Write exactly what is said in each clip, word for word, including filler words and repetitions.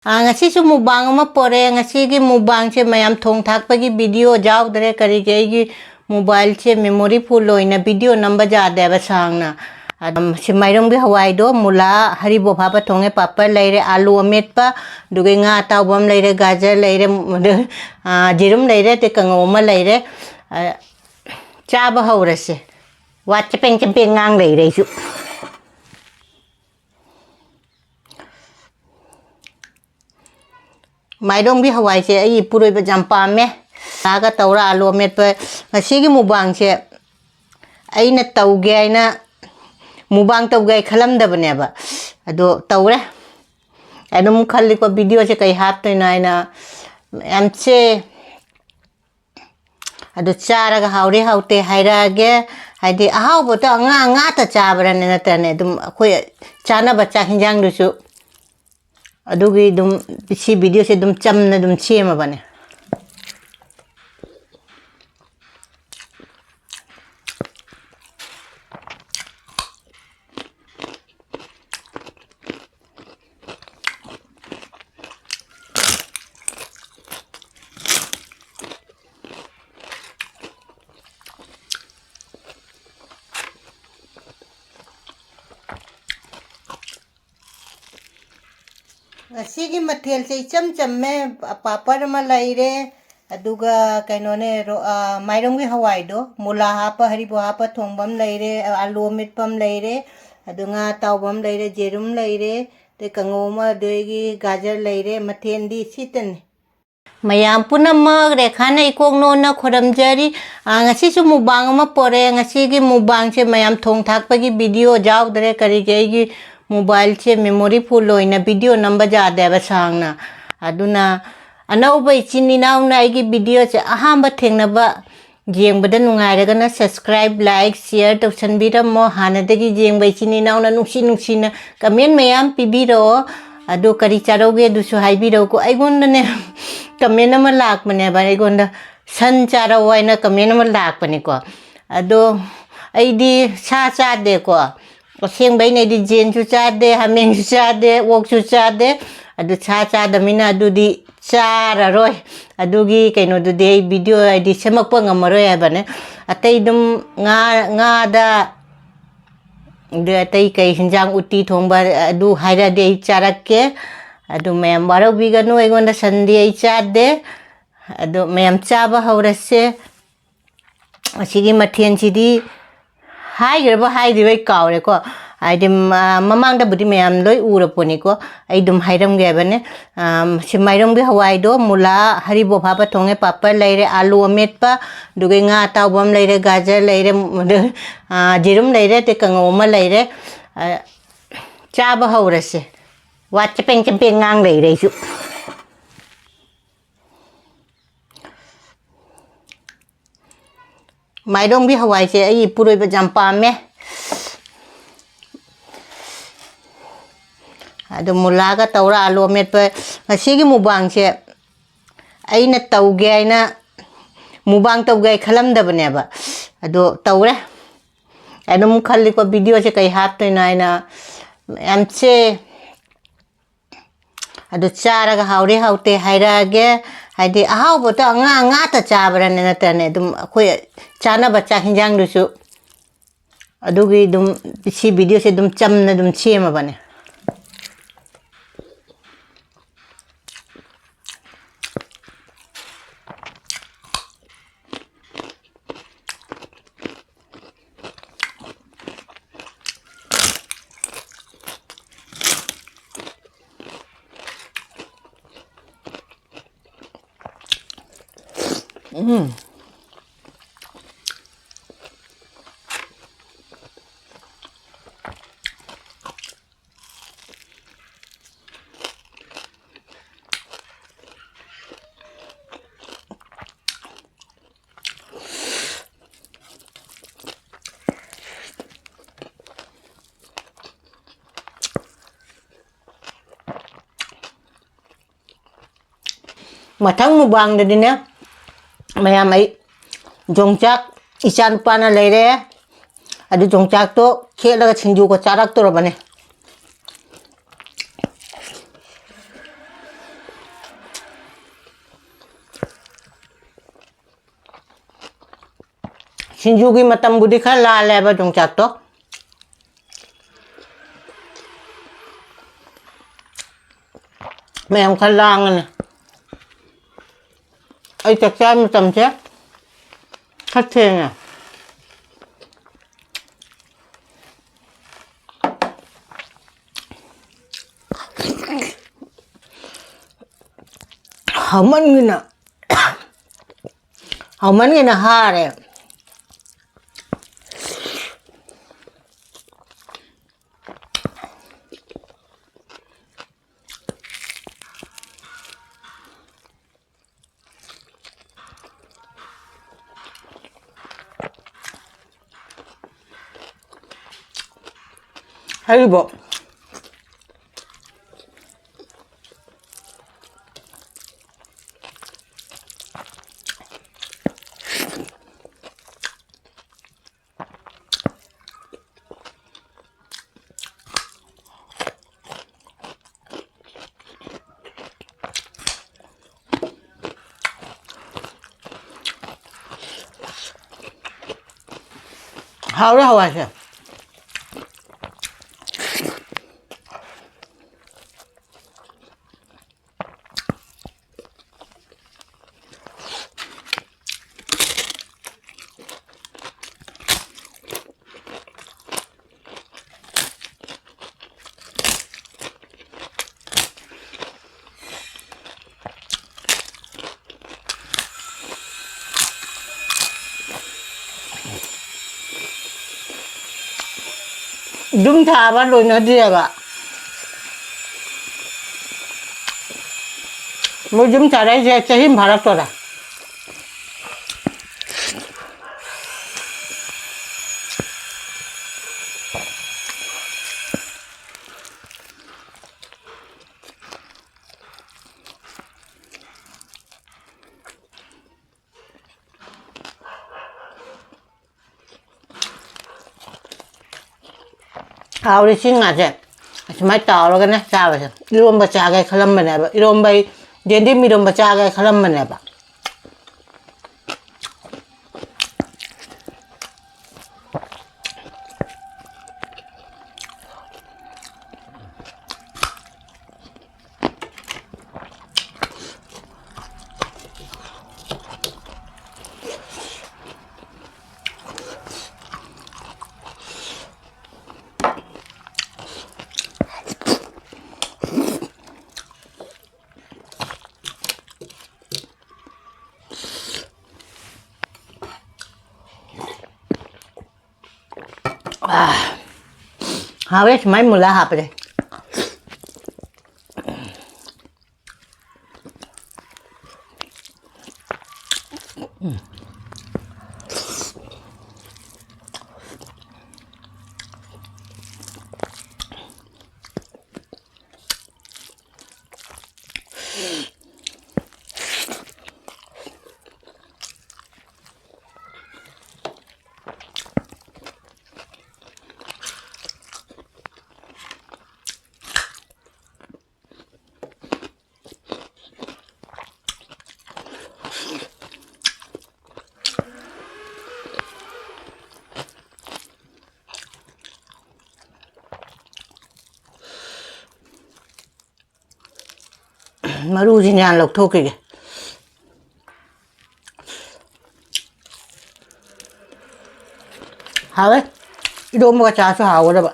ꯑꯥ, ꯉꯁꯤꯁꯨ mukbang ꯑꯃ ꯄꯣꯔꯛꯑꯦ꯫ ꯉꯁꯤꯒꯤ mukbangꯁꯦ ꯃꯌꯥꯝ ꯊꯣꯡ ꯊꯥꯛꯄꯒꯤ video ꯌꯥꯎꯗ꯭ꯔꯦ꯫ ꯀꯔꯤꯒꯤ, ꯑꯩꯒꯤ mobileꯁꯦ memory full ꯑꯣꯏꯅ video ꯅꯝꯕ ꯌꯥꯗꯦꯕ ꯁꯥꯡꯅ꯫ ꯑꯗꯨꯝ ꯁꯤ ꯃꯥꯏꯔꯣꯡꯒꯤ ꯍꯋꯥꯏꯗꯣ, ꯃꯨꯂꯥ, ꯍꯔꯤꯕꯣꯞ ꯍꯥꯞꯄ ꯊꯣꯡꯉꯦ, ꯄꯥꯄꯔ ꯂꯩꯔꯦ, ꯑꯥꯂꯨ ꯑꯃꯦꯠꯄ, ꯑꯗꯨꯒ ꯉꯥ ꯑꯇꯥꯎꯕ ꯑꯃ ꯂꯩꯔꯦ, ꯒꯥꯖꯔ ꯂꯩꯔꯦ, ꯑꯗꯨ, ꯑꯥ, ꯖꯤꯔꯨꯝ ꯂꯩꯔꯦ, ꯑꯗꯩ ꯀꯥꯡꯉꯧ ꯑꯃ ꯂꯩꯔꯦ꯫ ꯑꯥ, ꯆꯥꯕ ꯍꯧꯔꯁꯦ꯫ ꯋꯥ ꯆꯄꯦꯡ ꯆꯄꯦꯡ ꯉꯥꯡ ꯂꯩꯔꯦ ꯑꯩꯁꯨ꯫ ꯃꯥꯏꯔꯣꯡꯒꯤ ꯍꯋꯥꯏꯁꯦ ꯑꯩ ꯏꯄꯨꯔꯣꯏꯕ ꯌꯥꯝ ꯄꯥꯝꯃꯦ꯫ ꯉꯥꯒ ꯇꯧꯔ ꯑꯥꯂꯨ ꯑꯃꯦꯠꯄ꯫ ꯉꯁꯤꯒꯤ mukbangꯁꯦ ꯑꯩꯅ ꯇꯧꯒꯦ ꯍꯥꯏꯅ, mukbang ꯇꯧꯒꯦ ꯍꯥꯏ ꯈꯜꯂꯝꯗꯕꯅꯦꯕ꯫ ꯑꯗꯣ ꯇꯧꯔꯦ꯫ ꯑꯗꯨꯝ ꯈꯜꯂꯤꯀꯣ videoꯁꯦ ꯀꯩ ꯍꯥꯞꯇꯣꯏꯅꯣ ꯍꯥꯏꯅ꯫ ꯌꯥꯝ ꯆꯦ꯫ ꯑꯗꯨ ꯆꯥꯔꯒ ꯍꯥꯎꯔꯦ ꯍꯥꯎꯇꯦ ꯍꯥꯏꯔꯛꯑꯒꯦ꯫ ꯍꯥꯏꯗꯤ ꯑꯍꯥꯎꯕꯗꯣ ꯑꯉꯥ-, ꯉꯥꯛꯇ ꯆꯥꯕ꯭ꯔꯅꯦ ꯅꯠꯇ꯭ꯔꯅꯦ, ꯑꯗꯨꯝ ꯑꯩꯈꯣꯏ ꯆꯥꯅꯕ ꯆꯥꯛ ꯍꯤꯟꯖꯥꯡꯗꯨꯁꯨ ꯑꯗꯨꯒꯤ ꯑꯗꯨꯝ ꯁꯤ videoꯁꯦ ꯑꯗꯨꯝ ꯆꯝꯅ ꯑꯗꯨꯝ ꯁꯦꯝꯃꯕꯅꯦ꯫ ꯉꯁꯤꯒꯤ ꯃꯊꯦꯜꯁꯦ ꯏꯆꯝ ꯆꯝꯃꯦ꯫ ꯄꯥꯄꯔ ꯑꯃ ꯂꯩꯔꯦ, ꯑꯗꯨꯒ ꯀꯩꯅꯣꯅꯦ, ꯔꯣ-, ꯑ, ꯃꯥꯏꯔꯣꯡꯒꯤ ꯍꯋꯥꯏꯗꯣ, ꯃꯨꯂꯥ ꯍꯥꯞꯄ, ꯍꯔꯤꯕꯣꯞ ꯍꯥꯞꯄ ꯊꯣꯡꯕ ꯑꯃ ꯂꯩꯔꯦ, ꯑ, ꯑꯥꯂꯨ ꯑꯃꯦꯠꯄ ꯑꯃ ꯂꯩꯔꯦ, ꯑꯗꯨ ꯉꯥ ꯑꯇꯥꯎꯕ ꯑꯃ ꯂꯩꯔꯦ, ꯖꯦꯔꯨꯝ ꯂꯩꯔꯦ, ꯑꯗꯩ ꯀꯥꯡꯉꯧ ꯑꯃ, ꯑꯗꯒꯤ ꯒꯥꯖꯔ ꯂꯩꯔꯦ꯫ ꯃꯊꯦꯜꯗꯤ ꯁꯤꯇꯅꯤ꯫ ꯃꯌꯥꯝ ꯄꯨꯝꯅꯃꯛ ꯔꯦꯈꯥꯅ ꯏꯀꯣꯛ ꯅꯣꯟꯅ ꯈꯨꯔꯨꯝꯖꯔꯤ꯫ ꯑ, ꯉꯁꯤꯁꯨ mukbang ꯑꯃ ꯄꯣꯔꯛꯑꯦ꯫ ꯉꯁꯤꯒꯤ mukbangꯁꯦ ꯃꯌꯥꯝ ꯊꯣꯡ ꯊꯥꯛꯄꯒꯤ video ꯌꯥꯎꯗ꯭ꯔꯦ꯫ ꯀꯔꯤꯒꯤ, ꯑꯩꯒꯤ mobileꯁꯦ memory full ꯑꯣꯏꯅ video ꯅꯝꯕ ꯌꯥꯗꯦꯕ ꯁꯥꯡꯅ꯫ ꯑꯗꯨꯅ ꯑꯅꯧꯕ ꯏꯆꯤꯟ ꯏꯅꯥꯎꯅ ꯑꯩꯒꯤ videoꯁꯦ ꯑꯍꯥꯟꯕ ꯊꯦꯡꯅꯕ ꯌꯦꯡꯕꯗ ꯅꯨꯡꯉꯥꯏꯔꯒꯅ subscribe, like, share ꯇꯧꯁꯟꯕꯤꯔꯝꯃꯣ꯫ ꯍꯥꯟꯅꯗꯒꯤ ꯌꯦꯡꯕ ꯏꯆꯤꯟ ꯏꯅꯥꯎꯅ ꯅꯨꯡꯁꯤ ꯅꯨꯡꯁꯤꯅ comment ꯃꯌꯥꯝ ꯄꯤꯕꯤꯔꯛꯑꯣ꯫ ꯑꯗꯨ ꯀꯔꯤ ꯆꯥꯔꯧꯒꯦ ꯑꯗꯨꯁꯨ ꯍꯥꯏꯕꯤꯔꯛꯎꯀꯣ꯫ ꯑꯩꯉꯣꯟꯗꯅꯦ comment ꯑꯃ ꯂꯥꯛꯄꯅꯦꯕ, ꯑꯩꯉꯣꯟꯗ "ꯁꯟ ꯆꯥꯔꯧ" ꯍꯥꯏꯅ comment ꯑꯃ ꯂꯥꯛꯄꯅꯤꯀꯣ꯫ ꯑꯗꯣ ꯑꯩꯗꯤ ꯁꯥ ꯆꯥꯗꯦꯀꯣ꯫ ꯑꯁꯦꯡꯕꯩꯅꯦ ꯑꯩꯗꯤ ꯌꯦꯟꯁꯨ ꯆꯥꯗꯦ, ꯍꯥꯃꯦꯡꯁꯨ ꯆꯥꯗꯦ, ꯑꯣꯛꯁꯨ ꯆꯥꯗꯦ꯫ ꯑꯗꯨ ꯁꯥ ꯆꯥꯗꯃꯤꯅ ꯑꯗꯨꯗꯤ ꯆꯥꯔꯔꯣꯏ꯫ ꯑꯗꯨꯒꯤ ꯀꯩꯅꯣꯗꯨꯗꯤ ꯑꯩ ꯚꯤꯗꯤꯑꯣ ꯍꯥꯏꯗꯤ ꯁꯦꯝꯃꯛꯄ ꯉꯝꯃꯔꯣꯏ ꯍꯥꯏꯕꯅꯦ꯫ ꯑꯇꯩ ꯑꯗꯨꯝ ꯉꯥ, ꯉꯥꯗ, ꯑꯗꯨ ꯑꯇꯩ ꯀꯩ ꯍꯤꯟꯖꯥꯡ, ꯎꯇꯤ ꯊꯣꯡꯕ ꯑꯗꯨ ꯍꯥꯏꯔꯗꯤ ꯑꯩ ꯆꯥꯔꯛꯀꯦ꯫ ꯑꯗꯨ ꯃꯌꯥꯝ ꯋꯥꯔꯧꯕꯤꯒꯅꯨ, ꯑꯩꯉꯣꯟꯗ ꯁꯟꯗꯤ ꯑꯩ ꯆꯥꯗꯦ꯫ ꯑꯗꯣ ꯃꯌꯥꯝ ꯆꯥꯕ ꯍꯧꯔꯁꯦ꯫ ꯑꯁꯤꯒꯤ ꯃꯊꯦꯜꯁꯤꯗꯤ ꯍꯥꯏꯈ꯭ꯔꯕ ꯍꯥꯏꯗ꯭ꯔꯤꯕ ꯑꯩ ꯀꯥꯎꯔꯦꯀꯣ꯫ ꯍꯥꯏꯗꯤ, ꯃ-, ꯃꯃꯥꯡꯗꯕꯨꯗꯤ ꯃꯌꯥꯝ ꯂꯣꯏ ꯎꯔꯄꯣꯠꯅꯤꯀꯣ꯫ ꯑꯩ ꯑꯗꯨꯝ ꯍꯥꯏꯔꯝꯒꯦ ꯍꯥꯏꯕꯅꯦ꯫ ꯑꯝ, ꯁꯤ ꯃꯥꯏꯔꯣꯡꯕꯤ ꯍꯋꯥꯏꯗꯣ, ꯃꯨꯂꯥ, ꯍꯔꯤꯕꯣꯞ ꯍꯥꯞꯄ ꯊꯣꯡꯉꯦ, ꯄꯥꯄꯔ ꯂꯩꯔꯦ, ꯑꯥꯂꯨ ꯑꯃꯦꯠꯄ, ꯑꯗꯨꯒ ꯉꯥ ꯑꯇꯥꯎꯕ ꯑꯃ ꯂꯩꯔꯦ, ꯒꯥꯖꯔ ꯂꯩꯔꯦ, ꯑꯗꯨ, ꯑ, ꯌꯦꯔꯨꯝ ꯂꯩꯔꯦ, ꯑꯗꯩ ꯀꯥꯡꯉꯧ ꯑꯃ ꯂꯩꯔꯦ꯫ ꯑ, ꯆꯥꯕ ꯍꯧꯔꯁꯦ꯫ ꯋꯥ ꯆꯄꯦꯡ ꯆꯄꯦꯡ ꯉꯥꯡ ꯂꯩꯔꯦ ꯑꯩꯁꯨ꯫ ꯃꯥꯏꯔꯣꯡꯕꯤ ꯍꯋꯥꯏꯁꯦ ꯑꯩ ꯏꯄꯨꯔꯣꯏꯕꯁꯦ ꯌꯥꯝ ꯄꯥꯝꯃꯦ꯫ ꯑꯗꯨ ꯃꯨꯂꯥꯒ ꯇꯧꯔ ꯑꯥꯂꯨ ꯑꯃꯦꯠꯄ꯫ ꯉꯁꯤꯒꯤ ꯃꯨꯛꯕꯥꯡꯁꯦ ꯑꯩꯅ ꯇꯧꯒꯦ ꯍꯥꯏꯅ, ꯃꯨꯛꯕꯥꯡ ꯇꯧꯒꯦ ꯍꯥꯏ ꯈꯜꯂꯝꯗꯕꯅꯦꯕ, ꯑꯗꯣ ꯇꯧꯔꯦ꯫ ꯑꯗꯨꯝ ꯈꯜꯂꯤꯀꯣ, ꯚꯤꯗꯤꯑꯣꯁꯦ ꯀꯩ ꯍꯥꯞꯇꯣꯏꯅꯣ ꯍꯥꯏꯅ꯫ ꯃꯌꯥꯝꯁꯦ ꯑꯗꯨ ꯆꯥꯔꯒ ꯍꯥꯎꯔꯦ ꯍꯥꯎꯇꯦ ꯍꯥꯏꯔꯛꯑꯒꯦ꯫ ꯍꯥꯏꯗꯤ ꯑꯍꯥꯎꯕꯗꯣ ꯑꯉꯥꯡ ꯉꯥꯛꯇ ꯆꯥꯕ꯭ꯔꯥꯅꯦ, ꯅꯠꯇ꯭ꯔꯅꯦ ꯑꯗꯨꯝ ꯑꯩꯈꯣꯏ ꯆꯥꯅꯕ ꯆꯥꯛ ꯍꯤꯟꯖꯥꯡꯗꯨꯁꯨ꯫ ꯑꯗꯨꯒꯤ ꯑꯗꯨꯝ ꯁꯤ ꯚꯤꯗꯤꯑꯣꯁꯦ ꯑꯗꯨꯝ ꯆꯝꯅ ꯑꯗꯨꯝ ꯁꯦꯝꯃꯕꯅꯦ꯫ ꯎꯝ꯫ ꯃꯊꯪ ꯃꯨꯛꯕꯥꯡꯗꯗꯤꯅꯦ, ꯃꯌꯥꯝ, ꯑꯩ ꯌꯣꯡꯆꯥꯛ, ꯏꯆꯥ ꯅꯨꯄꯥꯅ ꯂꯩꯔꯦ, ꯑꯗꯨ ꯌꯣꯡꯆꯥꯛꯇꯣ ꯈꯦꯠꯂꯒ ꯁꯤꯡꯖꯨꯒ ꯆꯥꯔꯛꯇꯣꯔꯕꯅꯦ꯫ ꯁꯤꯡꯖꯨꯒꯤ ꯃꯇꯝꯕꯨꯗꯤ ꯈꯔ ꯂꯥꯜꯂꯦꯕ ꯌꯣꯡꯆꯥꯛꯇꯣ꯫ ꯃꯌꯥꯝ ꯈꯔ ꯂꯥꯡꯉꯅꯤ꯫ ꯑꯩ ꯆꯥꯛ ꯆꯥꯕ ꯃꯇꯝꯁꯦ ꯈꯔ ꯊꯦꯡꯉꯦ꯫ ꯍꯥꯎꯃꯟꯒꯤꯅ, ꯍꯥꯎꯃꯟꯒꯤꯅ ꯍꯥꯔꯦ꯫ ꯍꯥꯏꯔꯤꯕꯣ꯫ ꯍꯥꯎꯔꯦ ꯍꯋꯥꯏꯁꯦ꯫ ꯌꯨꯝ ꯁꯥꯕ ꯂꯣꯏꯅꯗ꯭ꯔꯤꯑꯕ꯫ ꯃꯣꯏ ꯌꯨꯝ ꯁꯥꯔꯛꯏꯁꯦ ꯆꯍꯤ ꯑꯃ ꯐꯥꯔꯛꯇꯣꯔꯦ꯫ ꯍꯥꯎꯔꯦ ꯁꯤ ꯉꯥꯁꯦ꯫ ꯑꯁꯨꯃꯥꯏꯅ ꯇꯥꯎꯔꯒꯅꯦ ꯆꯥꯕꯁꯦ꯫ ꯏꯔꯣꯝꯕ ꯆꯥꯒꯦ ꯈꯜꯂꯝꯕꯅꯦꯕ꯫ ꯏꯔꯣꯝꯕ, ꯌꯦꯟꯗꯦꯝ ꯏꯔꯣꯝꯕ ꯆꯥꯒꯦ ꯈꯜꯂꯝꯕꯅꯦꯕ꯫ ꯍꯥꯎꯋꯦ ꯁꯨꯃꯥꯏ ꯃꯨꯂꯥ ꯍꯥꯞꯄꯁꯦ꯫ ꯃꯔꯨꯁꯤꯡ ꯌꯥꯝ ꯂꯧꯊꯣꯛꯈꯤꯒꯦ꯫ ꯍꯥꯎꯋꯦ꯫ ꯏꯔꯣꯝꯕꯒ ꯆꯥꯁꯨ ꯍꯥꯎꯒꯗꯕ꯫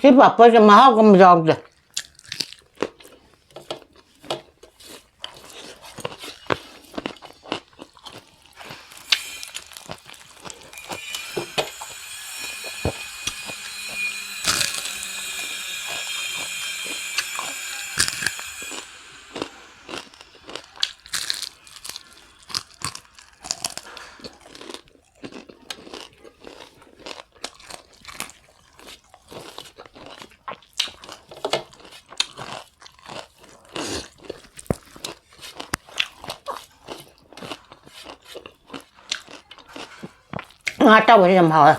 ꯁꯤ ꯄꯥꯄꯔꯁꯦ ꯃꯍꯥꯎ ꯀꯝ ꯌꯥꯎꯗꯦ꯫ ꯉꯥ ꯑꯇꯥꯎꯕꯁꯦ ꯌꯥꯝ ꯍꯥꯎꯋꯦ꯫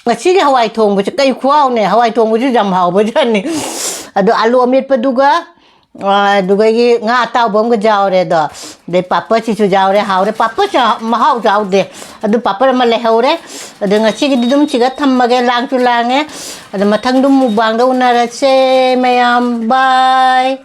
ꯉꯁꯤꯒꯤ ꯍꯋꯥꯏ ꯊꯣꯡꯕꯁꯦ ꯀꯩ ꯈꯨꯍꯥꯎꯅꯦ! ꯍꯋꯥꯏ ꯊꯣꯡꯕꯁꯨ ꯌꯥꯝ ꯍꯥꯎꯕꯖꯥꯠꯅꯤ꯫ ꯑꯗꯣ ꯑꯥꯂꯨ ꯑꯃꯦꯠꯄꯗꯨꯒ, ꯑ, ꯑꯗꯨꯗꯒꯤ ꯉꯥ ꯑꯇꯥꯎꯕ ꯑꯃꯒ ꯌꯥꯎꯔꯦ꯫ ꯑꯗꯣ ꯑꯗꯩ ꯄꯥꯄꯔꯁꯤꯁꯨ ꯌꯥꯎꯔꯦ꯫ ꯍꯥꯎꯔꯦ꯫ ꯄꯥꯄꯔꯁꯦ ꯃꯍꯥꯎ ꯌꯥꯎꯗꯦ꯫ ꯑꯗꯨ ꯄꯥꯄꯔ ꯑꯃ ꯂꯩꯍꯧꯔꯦ꯫ ꯑꯗꯣ ꯉꯁꯤꯒꯤꯗꯤ ꯑꯗꯨꯝ ꯁꯤꯒ ꯊꯝꯃꯒꯦ꯫ ꯂꯥꯡꯁꯨ ꯂꯥꯡꯉꯦ꯫ ꯑꯗꯣ ꯃꯊꯪꯗꯨ ꯃꯨꯛꯕꯥꯡꯗ ꯎꯅꯔꯁꯦ ꯃꯌꯥꯝ꯫ ꯕꯥꯏ꯫